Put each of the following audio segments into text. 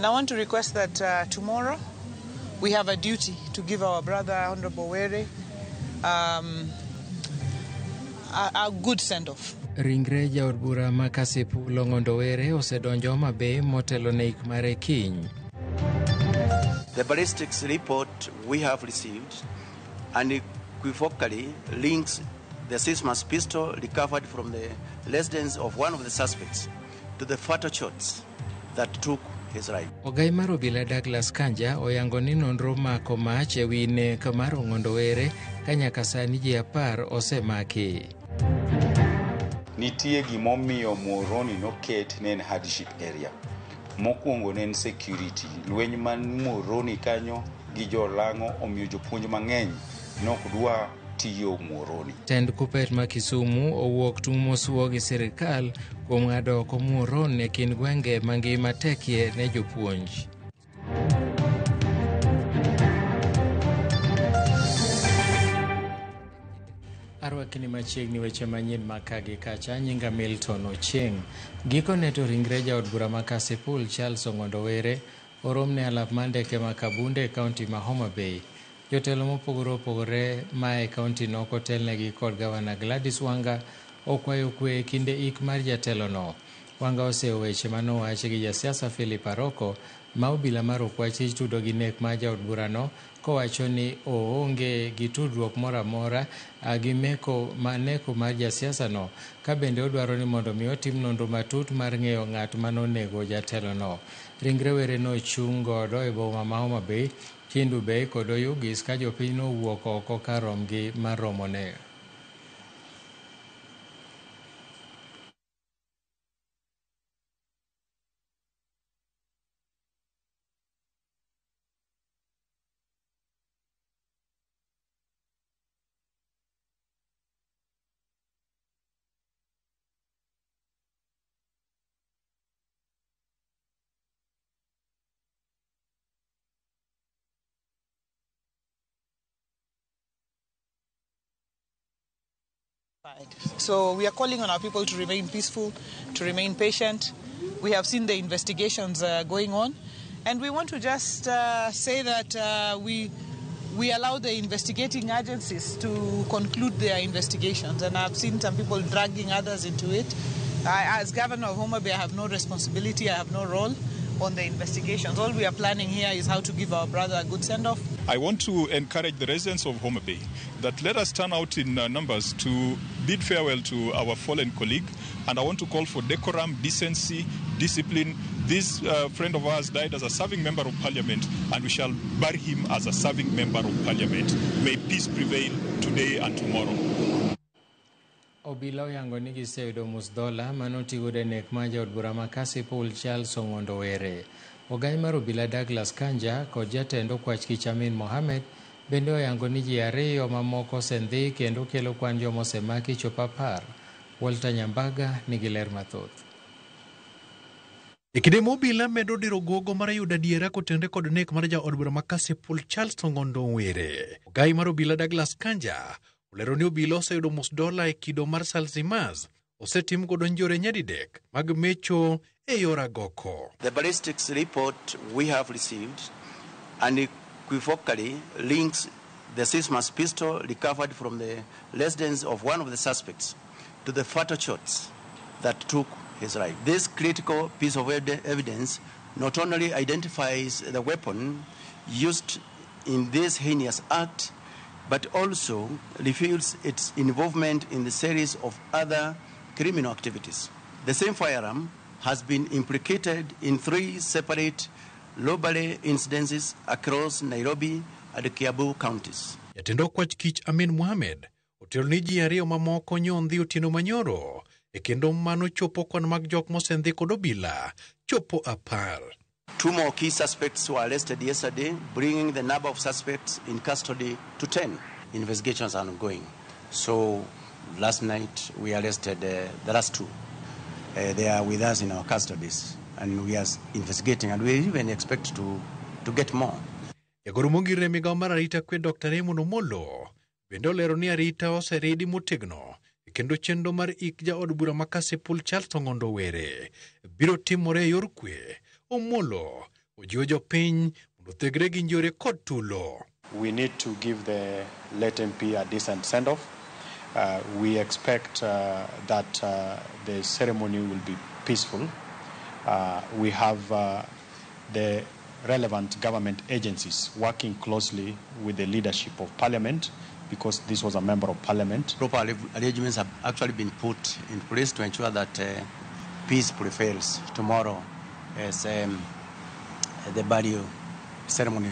And I want to request that tomorrow we have a duty to give our brother, Honorable Were, a good send-off. Ringre jaod bura ma Kasipul Ong'ondo Were osedonjo Homa Bay motelo ne ik mare kiny. The ballistics report we have received unequivocally links the Sismas pistol recovered from the residence of one of the suspects to the fatal shots that took his life. Ogai mar obila Douglas Kanja oyango ni nonro mako mach ewi nek mar Ong'ondo Were ka nyaka sani ji 10 osemaki. Nitie gimomiyo Muhoroni noket ne en hardship area. Mokwongo ne en security. Lweny man Muhoroni kanyo gi jolang'o omiyo jopuonj mang'eny nok dwa tiyo Muhoroni. Tend Kuppet ma Kisumu owuok tung' mosuo gi sirikal kuom ng'ado oko Muhoroni e kind gwenge mangima tekie ne jopuonj. Arwakni machiegni weche manyien ma ka gi kacha, nyinga Milton Ochieng'. Gikone to ringre jaod bura ma Kasipul Charles Ong'ondo Were oromne alap mar ndeke ma Kabunde e kaunti ma Homa Bay. Jotelo mopogore opogore ma e kaunti no kotelnegi kod gavana Gladys Wanga okwayo kwe e kinde ik mar jatelono. Wanga oseyo weche manowachi gi jasiasa Philip Aroko ma obila mar Okwach tudo gi nek mar jaod burano kowacho ni oonge gi tudruok moro amora gi meko ma neko mar jasiasa no, ka bende odwaro ni mondo mi otim nonro matut mar ng'eyo ng'at manonego jatelono. Ringre Were nochung' godo e boma ma Homa Bay, Kendu Bay kod Oyugis ka jopiny nowuok oko kar romgi mar romone. So we are calling on our people to remain peaceful, to remain patient. We have seen the investigations going on, and we want to just say that we allow the investigating agencies to conclude their investigations, and I've seen some people dragging others into it. I, as governor of Homa Bay, I have no responsibility, I have no role on the investigations. All we are planning here is how to give our brother a good send-off. I want to encourage the residents of Homa Bay that let us turn out in numbers to bid farewell to our fallen colleague, and I want to call for decorum, decency, discipline. This friend of ours died as a serving member of parliament, and we shall bury him as a serving member of parliament. May peace prevail today and tomorrow. Obila oyango ni giseyudo musdola manotigodo e nek mar jaod bura ma Kasipul Charles Ong'ondo Were. Ogai mar obila Douglas Kanja kod jatend okwach kich Amin Mohamed bende oyango ni ji 2 mamoko osendhi kendo kelo kwan joma osemaki chopo 10. Walter Nyambaga nigi ler mathoth. E kinde ma obila medo diro gogo mar yudo adiera kotenore kod nek mar jaod bura ma Kasipul Charles Ong'ondo Were. Ogai mar obila Douglas Kanja olero ni obila oseyudo musdola e kido mar Salzimas osetim godo njore nyadidek mag mecho e yor agoko. The ballistics report we have received unequivocally links the Sismas pistol recovered from the residence of one of the suspects to the fatal shots that took his life. This critical piece of evidence not only identifies the weapon used in this heinous act, but also reveals its involvement in the series of other criminal activities. The same firearm has been implicated in 3 separate robbery incidences across Nairobi and Kiambu counties. Jatend okwach kich Amin Mohamed otelo ni ji 2 mamoko nyondhi otieno manyoro e kendo mano chopo kwan mag jok mosendhi kod obila chopo 10. 2 more key suspects were arrested yesterday, bringing the number of suspects in custody to 10. Investigations are ongoing. So last night we arrested the last 2. They are with us in our custodies, and we are investigating, and we even expect to get more. Jagoro mongirore migao mar arita kwe Dr. Raymond Omolo bende olero ni arita oseridi motegno kendo chenro mar ik jaod bura ma Kasipul Charles Ong'ondo Were biro timore e yor kwe. Omolo Ojiwo jopiny mondo othegre gi njore kod tulo. We need to give the late MP a decent send-off. We expect that the ceremony will be peaceful. We have the relevant government agencies working closely with the leadership of Parliament, because this was a member of Parliament. Proper arrangements have actually been put in place to ensure that peace prevails tomorrow as the burial ceremony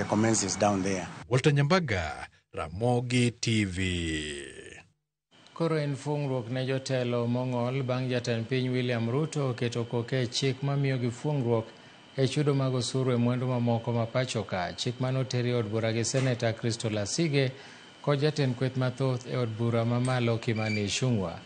commences down there. Walter Nyambaga, Ramogi TV. Koro en fungruok ne jotelo mong'ol bang' jatend piny William Ruto oketo koke e chik mamiyogi fungruok e chudo mag osuru e mwandu mamoko ma pacho ka. Chik manoteri e od bura gi Seneta Kristo Lasige kod jatend kweth mathoth e od bura mamalo Kimani Ichung'wa.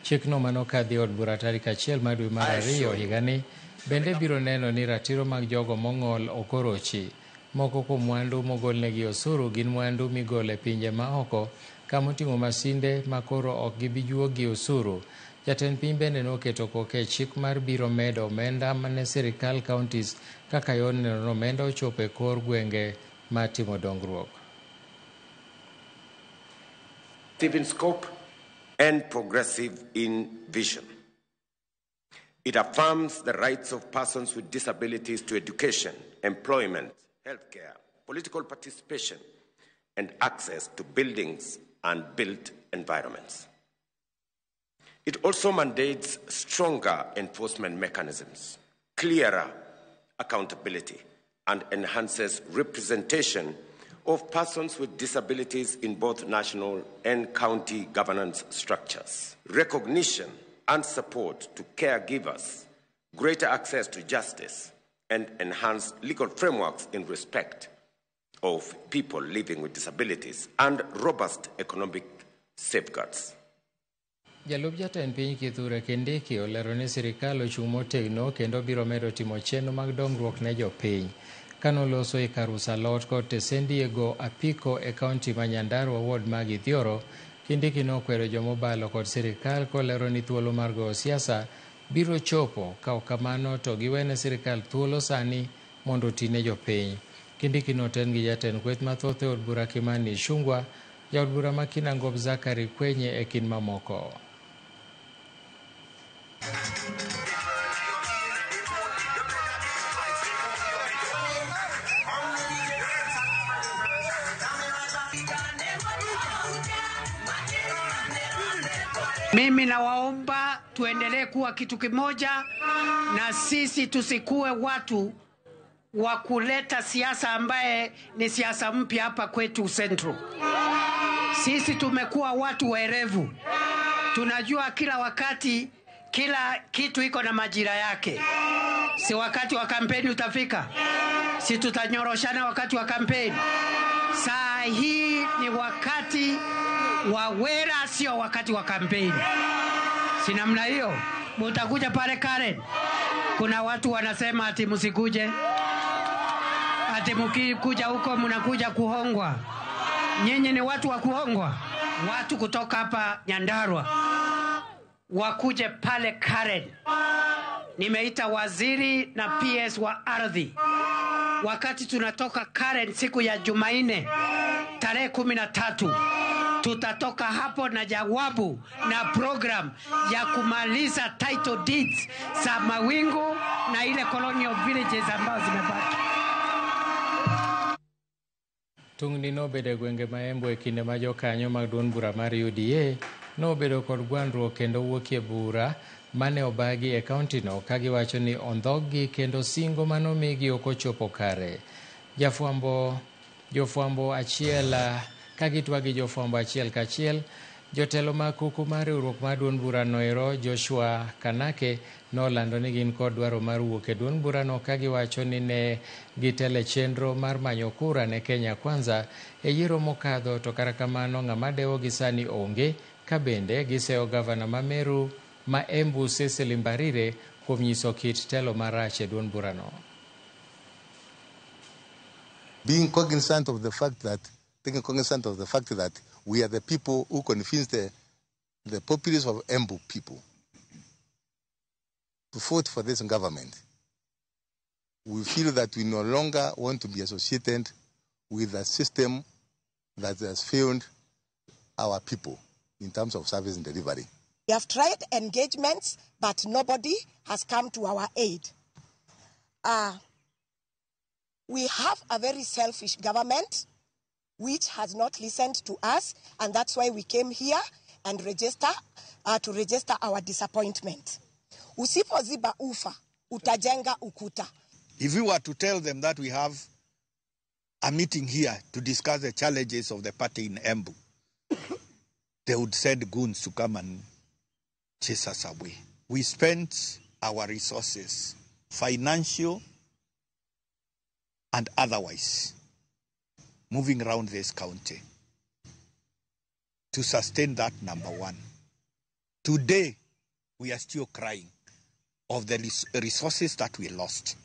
Chikno manokadhi e od bura tarik 1 mar dwe mar 2 higani bende biro neno ni ratiro mag jogo mong'ol ok orochi. Moko kuom mwandu mogolnegi osuru gin mwandu migolo e pinje ma oko kamoting'o masinde ma koro ok gibi juogi osuru. Jatend piny bende noketo koke chik mar biro medo omenda mane sirikal counties kaka yor neno ni omenda ochopo e kor gwenge mar timo dongruok. In scope and progressive in vision. It affirms the rights of persons with disabilities to education, employment, healthcare, political participation, and access to buildings and built environments. It also mandates stronger enforcement mechanisms, clearer accountability, and enhances representation of persons with disabilities in both national and county governance structures. Recognition and support to caregivers, greater access to justice, and enhanced legal frameworks in respect of people living with disabilities and robust economic safeguards. Jalup jatend piny Kithure Kindiki olero ni sirikal ochung' motegno kendo biro medo timo chenro mag dongruok ne jopiny. Kanoloso e kar uso alot kod tesendi e go apiko e kaunti ma Nyandarua ward ma Githioro, Kindiki nokwero jomobalo kod sirikal kolero ni thuolo mar goyo siasa biro chopo ka ok kamano to giwene sirikal thuolo sani mondo oti ne jopiny. Kindiki noten gi jatend kweth mathoth e od bura Kimani Ichung'wa, jaod bura ma Kinangop Zachary Kwenye e kind mamoko. Mimi nawaomba tuendelee kuwa kitu kimoja, na sisi tusikuwe watu wa kuleta siasa ambaye ni siasa mpya hapa kwetu Central. Sisi tumekuwa watu werevu. Tunajua kila wakati kila kitu iko na majira yake. Si wakati wa kampeni utafika? Si tutanyoroshana wakati wa kampeni? Saa hii ni wakati wa wera, sio wakati wa kampeni. Si namna hiyo? Mutakuja pale Karen. Kuna watu wanasema ati msikuje. Ati mkikuja huko mnakuja kuhongwa. Nyinyi ni watu wa kuhongwa. Watu kutoka hapa Nyandarua wakuje pale Karen. Nimeita waziri na PS wa ardhi. Wakati tunatoka Karen siku ya Jumanne tarehe 13, tutatoka hapo na jawabu na program ya kumaliza title deeds za Mawingu na ile colonial villages ambazo zimebaki. Tungni nobedo e gwenge ma Embu e kinde ma jokanyo mag duond bura mar UDA nobedo kod gwandruok kendo wuokie bura mane obagi e kauntino ka giwacho ni ondhog-gi kendo singo manomigi ok ochopo kare. Jofwambo achiel ka gitwa gi jofwambo achiel kachiel, jotelo mag kuku mar riwruok mar duond burano ero Joshua Kanake nolando ni gin kod dwaro mar wuok e duond burano ka giwacho ni ne gitelo e chenro mar manyo kura ne Kenya Kwanza e yiero mokadho, to kata kamano ng'ama dewogi sani onge, ka bende giseyo gavana ma Meru ma Embu Cecily Mbarire kuom nyiso kit telo marach e duond burano. Being cognizant of the fact that taking cognizant of the fact that we are the people who convinced the populace of Embu people to vote for this government. We feel that we no longer want to be associated with a system that has failed our people in terms of service and delivery. We have tried engagements, but nobody has come to our aid. We have a very selfish government which has not listened to us, and that's why we came here and register to register our disappointment. Usipoziba ufa, utajenga ukuta. If we were to tell them that we have a meeting here to discuss the challenges of the party in Embu, they would send goons to come and chase us away. We spent our resources, financial and otherwise, moving around this county to sustain that number one. Today, we are still crying of the resources that we lost.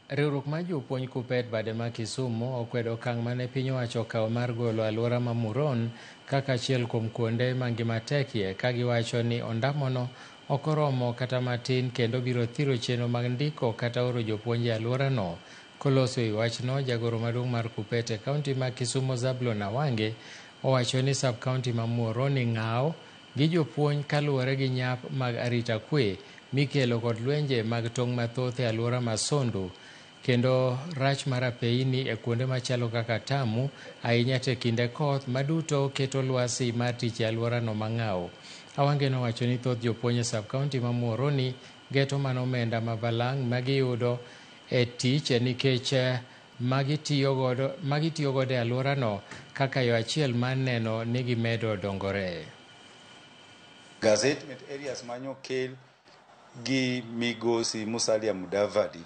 Riwruok mar jopuonj Kuppet bade ma Kisumu okwedo okang' mane piny owacho okawo mar golo alwora ma Muron kaka achiel kuom kuonde ma ngima tekie, ka giwacho ni ondamono ok oromo kata matin kendo biro thiro chenro mag ndiko kata oro jopuonj e alworano. Koloso e wachno, jagoro maduong' mar Kuppet e kaunti ma Kisumu Zablon Awange owacho ni sub kaunti ma Muhoroni ng'aw gi jopuonj kaluwore gi nyap mag arita kwe mikelo kod lwenje mag tong' mathoth e alwora ma Sondu kendo rach mar apeini e kuonde machalo kaka Tamu ahinya te kinde koth maduto keto lwasi mar tich e alworano mang'aw. Awange nowacho ni thoth jopuonj e sub kaunti ma Muhoroni geto mana omenda ma balang' magiyudo e tich nikech magitiyo godo e alworano kaka yo achiel mar neno ni gimedo dongore. Gazettement areas manyo kel gi migosi Musalia Mudavadi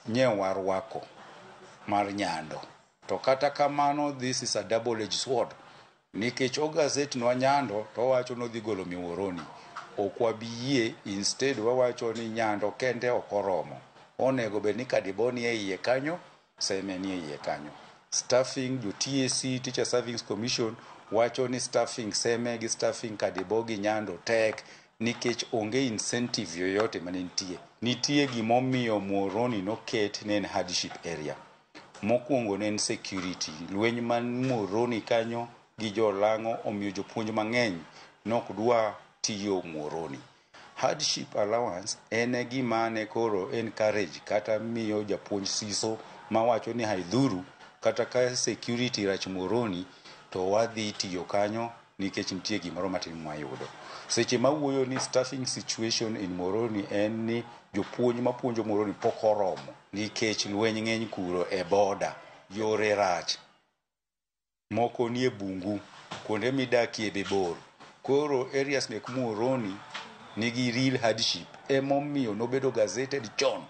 nye warwako mar Nyando. To kata kamano, this is a double-edged sword. Nikech o gazette nwa Nyando to wacho nodhi golo Muhoroni. Ok wabi yie, instead wawacho ni Nyando kende ok oromo. Onego bed ni Kadibo ni e iye kanyo, Seme ni e iye kanyo. Staffing, jo TSC, Teacher Service Commission, wacho ni staffing Seme gi staffing Kadibo gi Nyando tek nikech onge incentive yoyote mane nitie. Nitie gimomiyo Muhoroni noket ne en hardship area. Mokwongo ne en security. Lweny man Muhoroni kanyo gi jolang'o omiyo jopuonj mang'eny nok dwa tiyo Muhoroni. Hardship allowance en gima ne koro encourage kata miyo japuonj siso mawacho ni haidhuru kata ka security rach Muhoroni to wadhi tiyo kanyo nikech nitie gimoro matin mwayudo. Seche mawuoyo ni staffing situation in Muhoroni en ni jopuonj mapuonjo Muhoroni pok oromo nikech lweny ng'eny kuro e boda, yore rach, moko nie bungu, kuonde midakie be bor. Koro areas mek Muhoroni nigi real hardship emomiyo nobedo gazetted chon.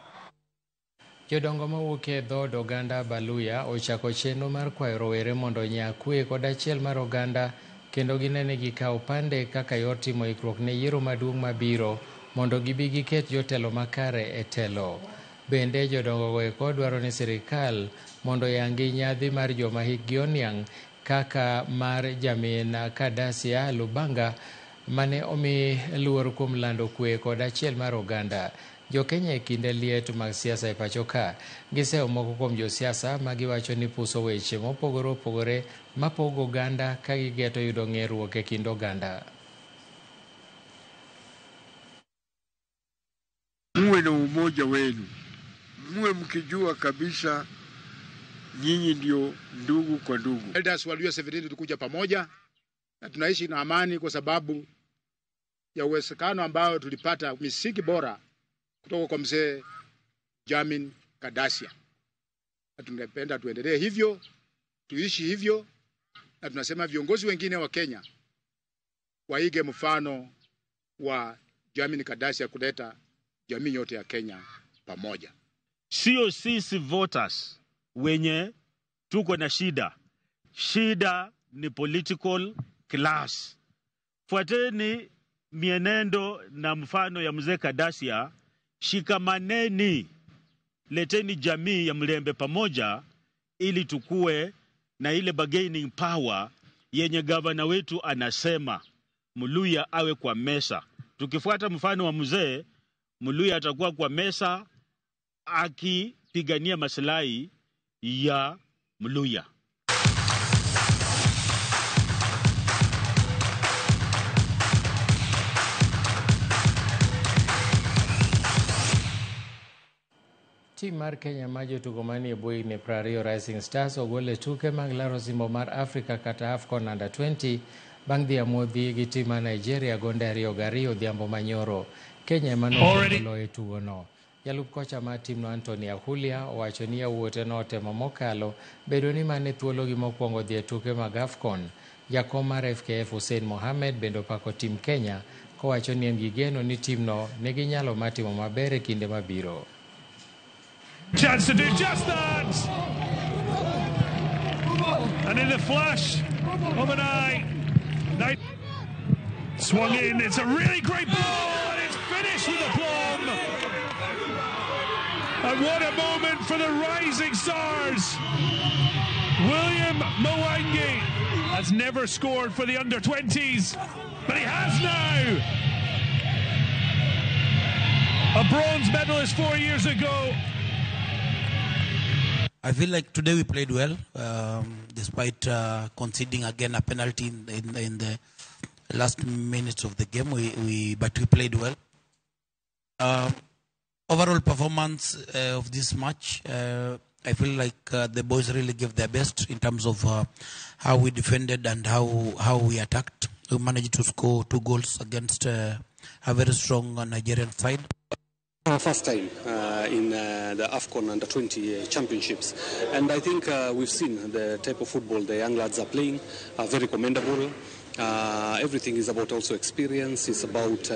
Jodongo mawuok e dhood oganda Baluya ochako chenro mar kwayo rowere mondo onya kwe kod achiel mar oganda kendo ginene gikawo pande kaka yor timo ikruok ne yiero maduong' mabiro mondo gibi giket jotelo makare e telo. Bende jodongo go eko dwaro ni sirikal mondo oyangi nyadhi mar joma hikgi oniang' kaka mar Jamin Kadasia Lubanga mane omi luor kuom lando kwe kod achiel mar oganda. Jokenya e kinde liet mag siasa e pacho ka giseyo moko kuom josiasa ma giwacho ni puso weche mopogore opogore mapogo oganda ka gigeto yudo ng'eruok e kind oganda. Muwe na umoja wenu, muwe mkijua kabisa nyinyi ndio ndugu kwa ndugu. Elders wa Luhya 17 tulikuja pamoja na tunaishi na amani kwa sababu ya uwezekano ambao tulipata misingi bora kutoka kwa mzee Jamin Kadasia. Na tungependa tuendelee hivyo, tuishi hivyo, na tunasema viongozi wengine wa Kenya waige mfano wa Jamin Kadasia kuleta jamii yote ya Kenya pamoja. Sio sisi voters wenye tuko na shida. Shida ni political class. Fuateni mienendo na mfano ya mzee Kadasia, shikamaneni, leteni jamii ya Mlembe pamoja ili tukue na ile bargaining power yenye gavana wetu anasema Mluya awe kwa mesa. Tukifuata mfano wa mzee, Mluya atakuwa kwa mesa akipigania maslahi ya Mluya. Tim mar Kenya ma jotugo manie bwo higni 20 Rising Stars ogol e tuke mag laro osimbo mar Afrika kata AFCON Under 20 bang' dhi amodhi gi tim mar Nigeria gonde 2-2 odhiambo manyoro. Kenya ema noloyo e tugono. Jalup kocha mar timno Anthony Ahulia owacho ni yawuote notemo mokalo bedo ni mane thuologi mokwongo dhi e tuke mag AFCON. Jakom mar FKF Hussein Mohamed bende opako tim Kenya kowacho ni en gi geno ni timno nigi nyalo mar timo maber e kinde mabiro. Chance to do just that! And in the flash of an eye, Knight swung in. It's a really great ball, and it's finished with aplomb. And what a moment for the Rising Stars! William Mwangi has never scored for the under-20s, but he has now! A bronze medalist 4 years ago. I feel like today we played well, despite conceding again a penalty in the last minutes of the game. But we played well. Overall performance of this match, I feel like the boys really gave their best in terms of how we defended and how we attacked. We managed to score 2 goals against a very strong Nigerian side. Our first time in the AFCON Under-20 Championships, and I think we've seen the type of football the young lads are playing, are very commendable. Everything is about also experience, it's about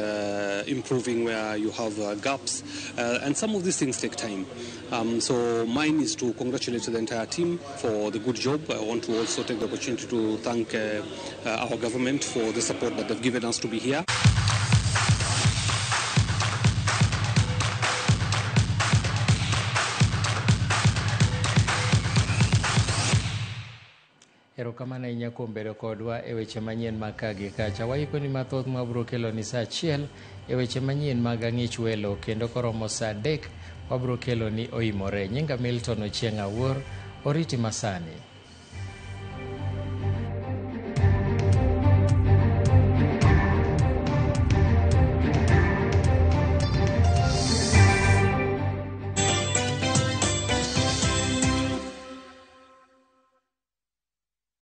improving where you have gaps, and some of these things take time. So mine is to congratulate the entire team for the good job. I want to also take the opportunity to thank our government for the support that they've given us to be here. Erokamano ahinya kuom bedo kodwa e weche manyien mag ka gi kacha. Waikoni mathoth mwabiro kelo ni saa 1 e weche manyien mag ang'ich welo, kendo koromo saa 3 wabiro kelo ni oimore. Nyinga Milton Ochieng' Awuor, oriti masani.